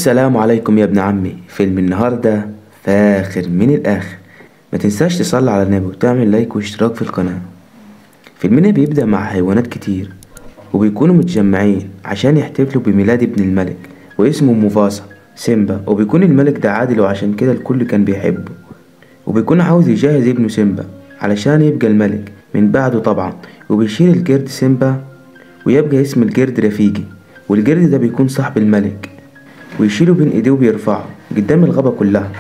السلام عليكم يا ابن عمي. فيلم النهاردة فاخر من الآخر. ما تنساش تصلي على النبي وتعمل لايك واشتراك في القناة. فيلمنا بيبدأ مع حيوانات كتير وبيكونوا متجمعين عشان يحتفلوا بميلاد ابن الملك واسمه موفاسا سيمبا، وبيكون الملك ده عادل وعشان كده الكل كان بيحبه، وبيكون عاوز يجهز ابنه سيمبا علشان يبقى الملك من بعده طبعا. وبيشيل الجرد سيمبا ويبقى اسم الجرد رفيقي، والجرد ده بيكون صاحب الملك، ويشيله بين ايديه وبيرفعه قدام الغابة كلها،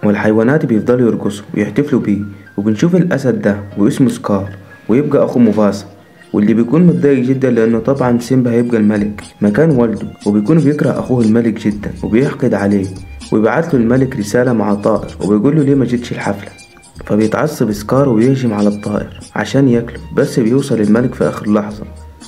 والحيوانات بيفضلوا يرقصوا ويحتفلوا بيه. وبنشوف الأسد ده واسمه سكار ويبقى أخو موفاسا، واللي بيكون متضايق جدا لأنه طبعا سيمبا هيبقى الملك مكان والده، وبيكون بيكره أخوه الملك جدا وبيحقد عليه، ويبعت له الملك رسالة مع طائر وبيقول له ليه ما جيتش الحفلة. فبيتعصب سكار وبيهجم على الطائر عشان ياكله، بس بيوصل الملك في آخر لحظة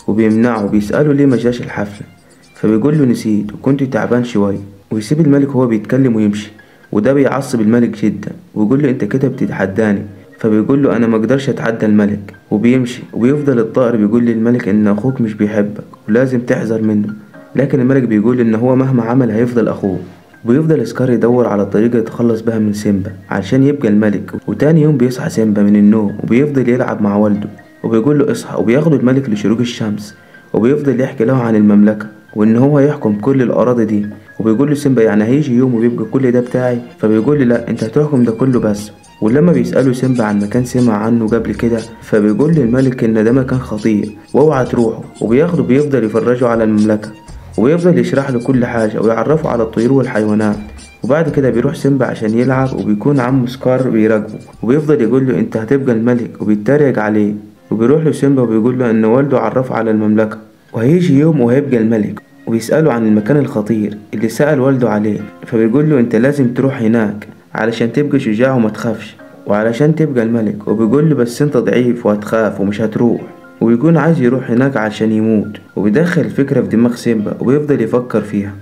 وبيمنعه وبيسأله ليه ما جاش الحفلة، فبيقول له نسيت وكنت تعبان شوية، ويسيب الملك هو بيتكلم ويمشي. وده بيعصب الملك جدا ويقول له انت كده بتتحداني، فبيقول له انا ما اقدرش اتحدى الملك، وبيمشي. وبيفضل الطائر بيقول للملك ان اخوك مش بيحبك ولازم تحذر منه، لكن الملك بيقول ان هو مهما عمل هيفضل اخوه. وبيفضل سكار يدور على طريقة يتخلص بها من سيمبا عشان يبقى الملك. وتاني يوم بيصحى سيمبا من النوم وبيفضل يلعب مع والده وبيقول له اصحى، وبياخده الملك لشروق الشمس وبيفضل يحكي له عن المملكة وان هو يحكم كل الاراضي دي. وبيقول له سيمبا يعني هيجي يوم وبيبقى كل ده بتاعي؟ فبيقول له لا، انت هتحكم ده كله بس. ولما بيسأله سيمبا عن مكان سمع عنه قبل كده، فبيقول للملك ان ده مكان خطير واوعى تروحه، وبياخده بيفضل يفرجه على المملكة وبيفضل يشرح له كل حاجة ويعرفه على الطيور والحيوانات. وبعد كده بيروح سيمبا عشان يلعب، وبيكون عمه سكار بيراقبه وبيفضل يقول له انت هتبقى الملك وبيتريق عليه. وبيروح له سيمبا وبيقول له ان والده عرفه على المملكة وهيجي يوم وهيبقى الملك، وبيسأله عن المكان الخطير اللي سأل والده عليه، فبيقول له انت لازم تروح هناك علشان تبقى شجاع وما تخافش وعلشان تبقى الملك. وبيقول له بس انت ضعيف وهتخاف ومش هتروح، وبيكون عايز يروح هناك عشان يموت. وبيدخل الفكرة في دماغ سيمبا وبيفضل يفكر فيها.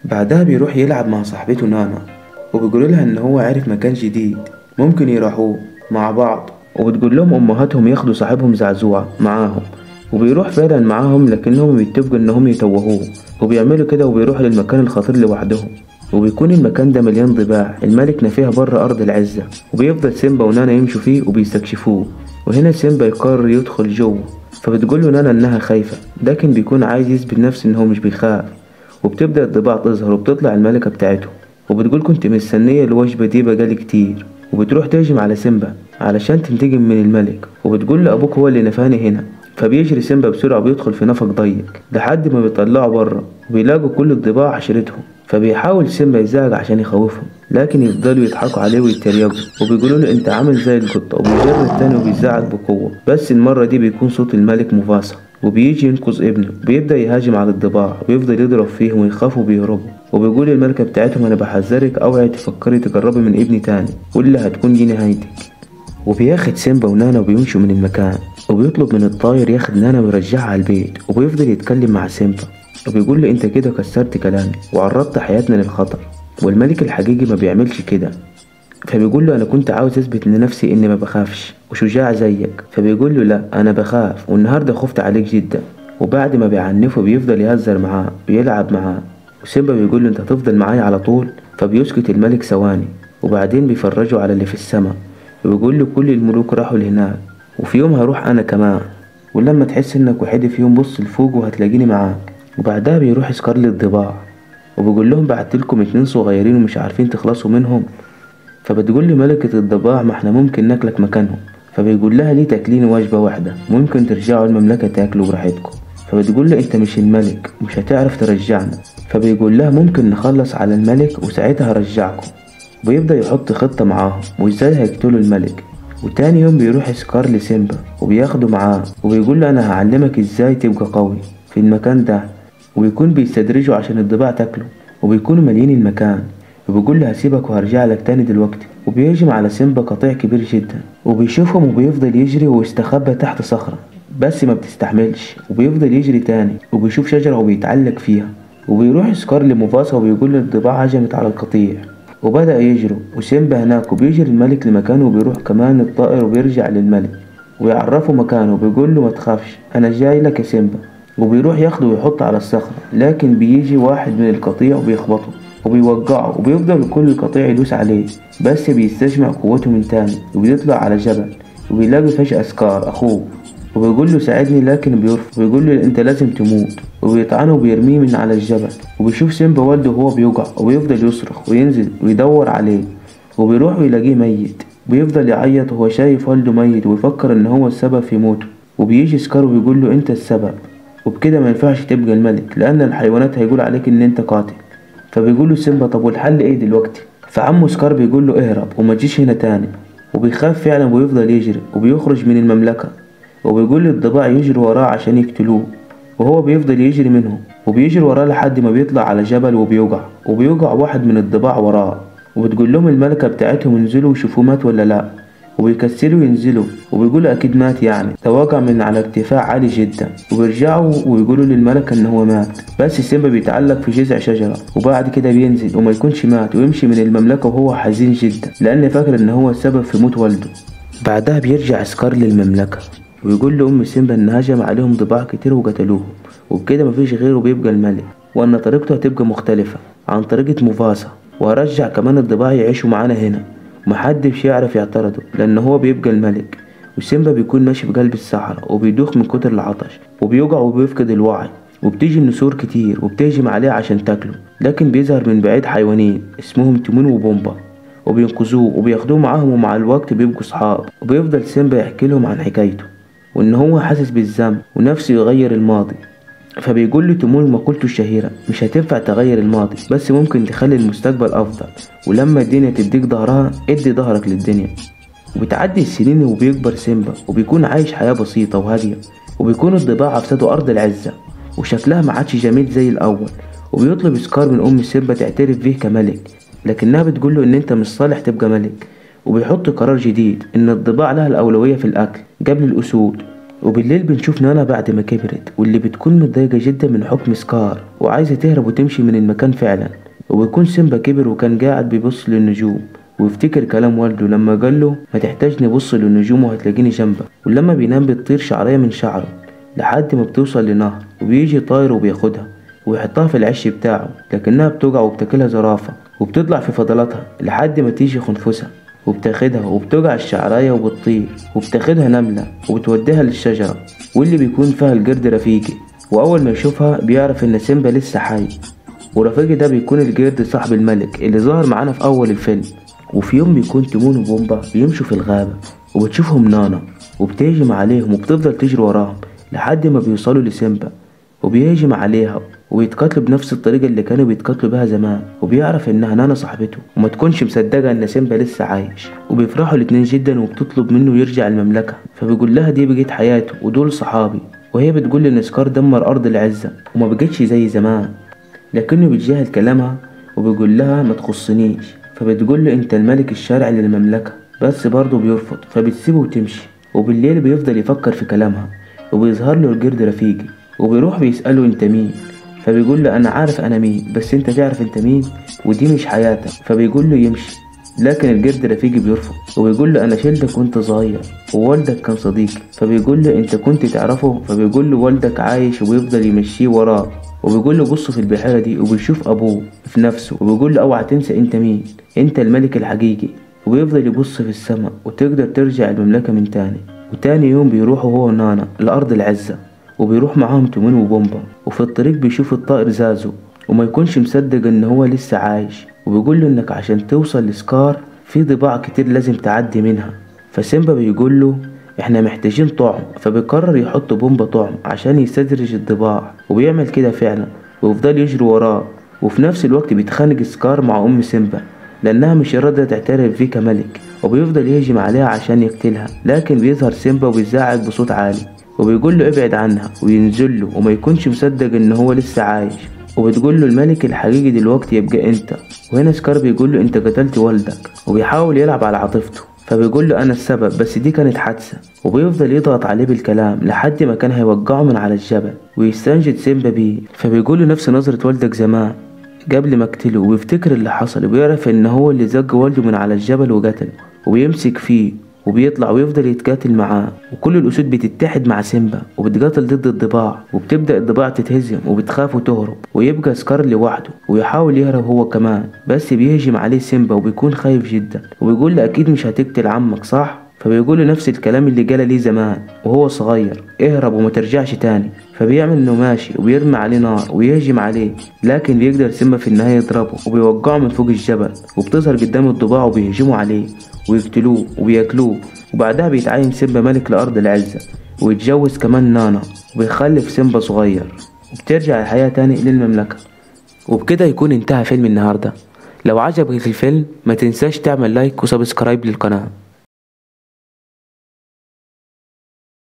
بعدها بيروح يلعب مع صاحبته نانا وبيقول لها ان هو عارف مكان جديد ممكن يروحوه مع بعض، وبتقول لهم امهاتهم ياخدوا صاحبهم زعزوعة معاهم، وبيروح فعلا معاهم، لكنهم بيتفقوا انهم يتوهوه وبيعملوا كده وبيروحوا للمكان الخطير لوحدهم. وبيكون المكان ده مليان ضباع الملك نفيها بره ارض العزة، وبيفضل سيمبا ونانا يمشوا فيه وبيستكشفوه. وهنا سيمبا يقرر يدخل جوه، فبتقول له نانا انها خايفة، لكن بيكون عايز يثبت نفسه ان هو مش بيخاف. وبتبدأ الضباع تظهر وبتطلع الملكة بتاعته وبتقول كنت مستنية الوجبة دي بقالي كتير، وبتروح تهجم على سيمبا علشان تنتقم من الملك، وبتقول له ابوك هو اللي نفاني هنا. فبيجري سيمبا بسرعة وبيدخل في نفق ضيق لحد ما بيطلعوا بره وبيلاقوا كل الضباع عشرتهم. فبيحاول سيمبا يزعق عشان يخوفهم، لكن يفضلوا يضحكوا عليه ويتريقوا وبيقولوا له انت عامل زي القطة. وبيجر التاني وبيزعق بقوة، بس المرة دي بيكون صوت الملك موفاسا وبيجي ينقذ ابنه. بيبدأ يهاجم على الضباع وبيفضل يضرب فيهم ويخافوا وبيهربوا، وبيقول للملكة بتاعتهم انا بحذرك اوعي تفكري تقربي من ابني تاني ولا هتكون دي نهايتك. وبياخد سيمبا ونانا وبيمشوا من المكان، وبيطلب من الطاير ياخد نانا ويرجعها على البيت. وبيفضل يتكلم مع سيمبا وبيقول له انت كده كسرت كلامي وعرضت حياتنا للخطر، والملك الحقيقي ما بيعملش كده. فبيقول له انا كنت عاوز اثبت لنفسي اني ما بخافش وشجاع زيك. فبيقول له لا انا بخاف والنهارده خفت عليك جدا. وبعد ما بيعنفه بيفضل يهزر معاه ويلعب معاه، وسيمبا بيقول له انت هتفضل معايا على طول. فبيسكت الملك ثواني، وبعدين بيفرجوا على اللي في السماء وبيقول له كل الملوك راحوا لهناك وفي يوم هروح انا كمان، ولما تحس انك وحيد في يوم بص لفوق وهتلاقيني معاك. وبعدها بيروح سكار للضباع وبيقول لهم بعتلكم 2 صغيرين ومش عارفين تخلصوا منهم. فبتقول له ملكة الضباع ما احنا ممكن ناكلك مكانهم. فبيقول لها ليه تاكلين وجبة واحدة، ممكن ترجعوا المملكة تاكلوا براحتكم. فبتقول له انت مش الملك مش هتعرف ترجعنا. فبيقول لها ممكن نخلص على الملك وساعتها هرجعكم. وبيبدأ يحط خطة معاهم وازاي هيقتلوا الملك. وتاني يوم بيروح سكار لسيمبا وبياخده معاه وبيقول له انا هعلمك ازاي تبقى قوي في المكان ده، وبيكون بيستدرجه عشان الضباع تاكله وبيكونوا مالين المكان. وبيقول له هسيبك وهرجع لك تاني دلوقتي. وبيهجم على سيمبا قطيع كبير جدا وبيشوفهم وبيفضل يجري ويستخبى تحت صخرة بس ما بتستحملش، وبيفضل يجري تاني وبيشوف شجرة وبيتعلق فيها. وبيروح سكار لموفاسا وبيقول له الضباع هجمت على القطيع وبدأ يجروا وسيمبا هناك. وبيجري الملك لمكانه وبيروح كمان الطائر وبيرجع للملك ويعرفه مكانه وبيقول له ما تخافش انا جاي لك يا سيمبا. وبيروح ياخده ويحطه على الصخرة، لكن بيجي واحد من القطيع وبيخبطه وبيوجعه، وبيفضل كل القطيع يدوس عليه، بس بيستجمع قوته من تاني وبيطلع على جبل، وبيلاقي فجأة سكار أخوه وبيقول له ساعدني، لكن بيرفض وبيقول له انت لازم تموت، وبيطعنه وبيرميه من على الجبل. وبيشوف سيمبا والده وهو بيوجع وبيفضل يصرخ وينزل ويدور عليه، وبيروح ويلاقيه ميت. بيفضل يعيط وهو شايف والده ميت ويفكر ان هو السبب في موته. وبيجي سكار وبيقول له انت السبب، وبكده ما ينفعش تبقى الملك لان الحيوانات هيقول عليك ان انت قاتل. فبيقول له سيمبا طب والحل ايه دلوقتي؟ فعمه سكار بيقول له اهرب وما تجيش هنا تاني. وبيخاف فعلا وبيفضل يجري وبيخرج من المملكة، وبيقول للضباع يجري وراه عشان يقتلوه، وهو بيفضل يجري منهم وبيجري وراه لحد ما بيطلع على جبل وبيوقع، وبيوقع واحد من الضباع وراه، وبتقول لهم الملكة بتاعتهم انزلوا وشوفوه مات ولا لا، وبيكسلوا ينزلوا وبيقولوا اكيد مات يعني، تواقع من على ارتفاع عالي جدا. وبيرجعوا ويقولوا للملكة ان هو مات، بس سيمبا بيتعلق في جذع شجرة، وبعد كده بينزل وما يكونش مات ويمشي من المملكة وهو حزين جدا لان فاكر ان هو السبب في موت والده. بعدها بيرجع سكار للمملكة ويقول لأم سيمبا إن هجم عليهم ضباع كتير وقتلوهم، وبكده مفيش غيره بيبقى الملك، وإن طريقته هتبقى مختلفة عن طريقة موفاسا، وهرجع كمان الضباع يعيشوا معانا هنا ومحدش يعرف يعترضه لأن هو بيبقى الملك. وسيمبا بيكون ماشي في قلب الصحراء وبيدوخ من كتر العطش وبيوقع وبيفقد الوعي، وبتيجي النسور كتير وبتهجم عليه عشان تاكله، لكن بيظهر من بعيد حيوانين اسمهم تيمون وبومبا وبينقذوه وبياخدوه معاهم، ومع الوقت بيبقوا صحاب. وبيفضل سيمبا يحكي لهم عن حكايته وان هو حاسس بالذنب ونفسه يغير الماضي. فبيقول له تيمون مقولته الشهيرة مش هتنفع تغير الماضي بس ممكن تخلي المستقبل افضل، ولما الدنيا تديك ظهرها ادي ظهرك للدنيا. وبتعدي السنين وبيكبر سيمبا وبيكون عايش حياة بسيطة وهادية، وبيكون الضباع افسدوا ارض العزة وشكلها ما عادش جميل زي الاول. وبيطلب سكار من ام سيمبا تعترف بيه كملك، لكنها بتقول له ان انت مش صالح تبقى ملك. وبيحط قرار جديد ان الضباع لها الاولوية في الاكل قبل الاسود. وبالليل بنشوف نانا بعد ما كبرت واللي بتكون متضايقة جدا من حكم سكار وعايزة تهرب وتمشي من المكان فعلا. وبيكون سيمبا كبر وكان قاعد بيبص للنجوم ويفتكر كلام والده لما قال له ما تحتاجني بص للنجوم وهتلاقيني جنبك. ولما بينام بتطير شعرية من شعره لحد ما بتوصل لنهر، وبيجي طاير وبياخدها ويحطها في العش بتاعه، لكنها بتقع وبتاكلها زرافة وبتطلع في فضلاتها لحد ما تيجي خنفسة وبتاخدها وبتقع الشعراية وبتطير وبتاخدها نملة وبتوديها للشجرة واللي بيكون فيها القرد رفيقي. وأول ما يشوفها بيعرف إن سيمبا لسه حي، ورفيقي ده بيكون القرد صاحب الملك اللي ظهر معانا في أول الفيلم. وفي يوم بيكون تيمون وبومبا بيمشوا في الغابة وبتشوفهم نانا وبتهجم عليهم وبتفضل تجري وراهم لحد ما بيوصلوا لسيمبا، وبيهجم عليها وبيتقاتلوا بنفس الطريقة اللي كانوا بيتقاتلوا بها زمان. وبيعرف انها نانا صاحبته وما تكونش مصدقة ان سيمبا لسه عايش، وبيفرحوا الاتنين جدا وبتطلب منه يرجع المملكة. فبيقول لها دي بقيت حياته ودول صحابي، وهي بتقول ان سكار دمر ارض العزة وما بقتش زي زمان، لكنه بيتجاهل كلامها وبيقول لها ما تخصنيش. فبتقول له انت الملك الشرعي للمملكة، بس برضه بيرفض فبتسيبه وتمشي. وبالليل بيفضل يفكر في كلامها وبيظهر له القرد رفيقي وبيروح بيسأله انت مين، فبيقول له انا عارف انا مين بس انت تعرف انت مين ودي مش حياتك. فبيقول له يمشي، لكن القرد رفيقي بيرفض وبيقول له انا شلتك وانت صغير ووالدك كان صديقي. فبيقول له انت كنت تعرفه، فبيقول له والدك عايش، وبيفضل يمشيه وراه وبيقول له بص في البحيرة دي، وبيشوف ابوه في نفسه وبيقول له اوعى تنسى انت مين، انت الملك الحقيقي. وبيفضل يبص في السماء وتقدر ترجع المملكة من تاني. وتاني يوم بيروحوا هو ونانا لأرض العزة وبيروح معاهم تيمون وبومبا، وفي الطريق بيشوف الطائر زازو وما يكونش مصدق ان هو لسه عايش، وبيقول له انك عشان توصل لسكار في ضباع كتير لازم تعدي منها. فسيمبا بيقول له احنا محتاجين طعم، فبيقرر يحط بومبا طعم عشان يستدرج الضباع، وبيعمل كده فعلا ويفضل يجري وراه. وفي نفس الوقت بيتخانق سكار مع ام سيمبا لانها مش راضية تعترف فيه كملك، وبيفضل يهجم عليها عشان يقتلها، لكن بيظهر سيمبا وبيزعق بصوت عالي وبيقول له ابعد عنها، وينزل له وما يكونش مصدق ان هو لسه عايش، وبتقول له الملك الحقيقي دلوقتي يبقى انت. وهنا سكار بيقول له انت قتلت والدك، وبيحاول يلعب على عاطفته، فبيقول له انا السبب بس دي كانت حادثة، وبيفضل يضغط عليه بالكلام لحد ما كان هيوقعه من على الجبل، ويستنجد سيمبا بيه، فبيقول له نفس نظرة والدك زمان قبل ما اقتله، ويفتكر اللي حصل وبيعرف ان هو اللي زق والده من على الجبل وقتله، وبيمسك فيه وبيطلع ويفضل يتقاتل معاه، وكل الأسود بتتحد مع سيمبا وبتقاتل ضد الضباع، وبتبدأ الضباع تتهزم وبتخاف وتهرب، ويبقى سكار لوحده ويحاول يهرب هو كمان، بس بيهجم عليه سيمبا وبيكون خايف جدا، وبيقول له أكيد مش هتقتل عمك صح؟ فبيقول له نفس الكلام اللي قاله ليه زمان وهو صغير، اهرب وما ترجعش تاني. فبيعمل انه ماشي وبيرمي عليه نار ويهجم عليه، لكن بيقدر سيمبا في النهاية يضربه وبيوقعه من فوق الجبل، وبتظهر قدام الضباع وبيهجموا عليه ويقتلوه وبياكلوه. وبعدها بيتعين سيمبا ملك لأرض العزة، ويتجوز كمان نانا، وبيخلف سيمبا صغير، وبترجع الحياة تاني للمملكة. وبكده يكون انتهى فيلم النهاردة. لو عجبك الفيلم ما تنساش تعمل like و subscribe للقناة.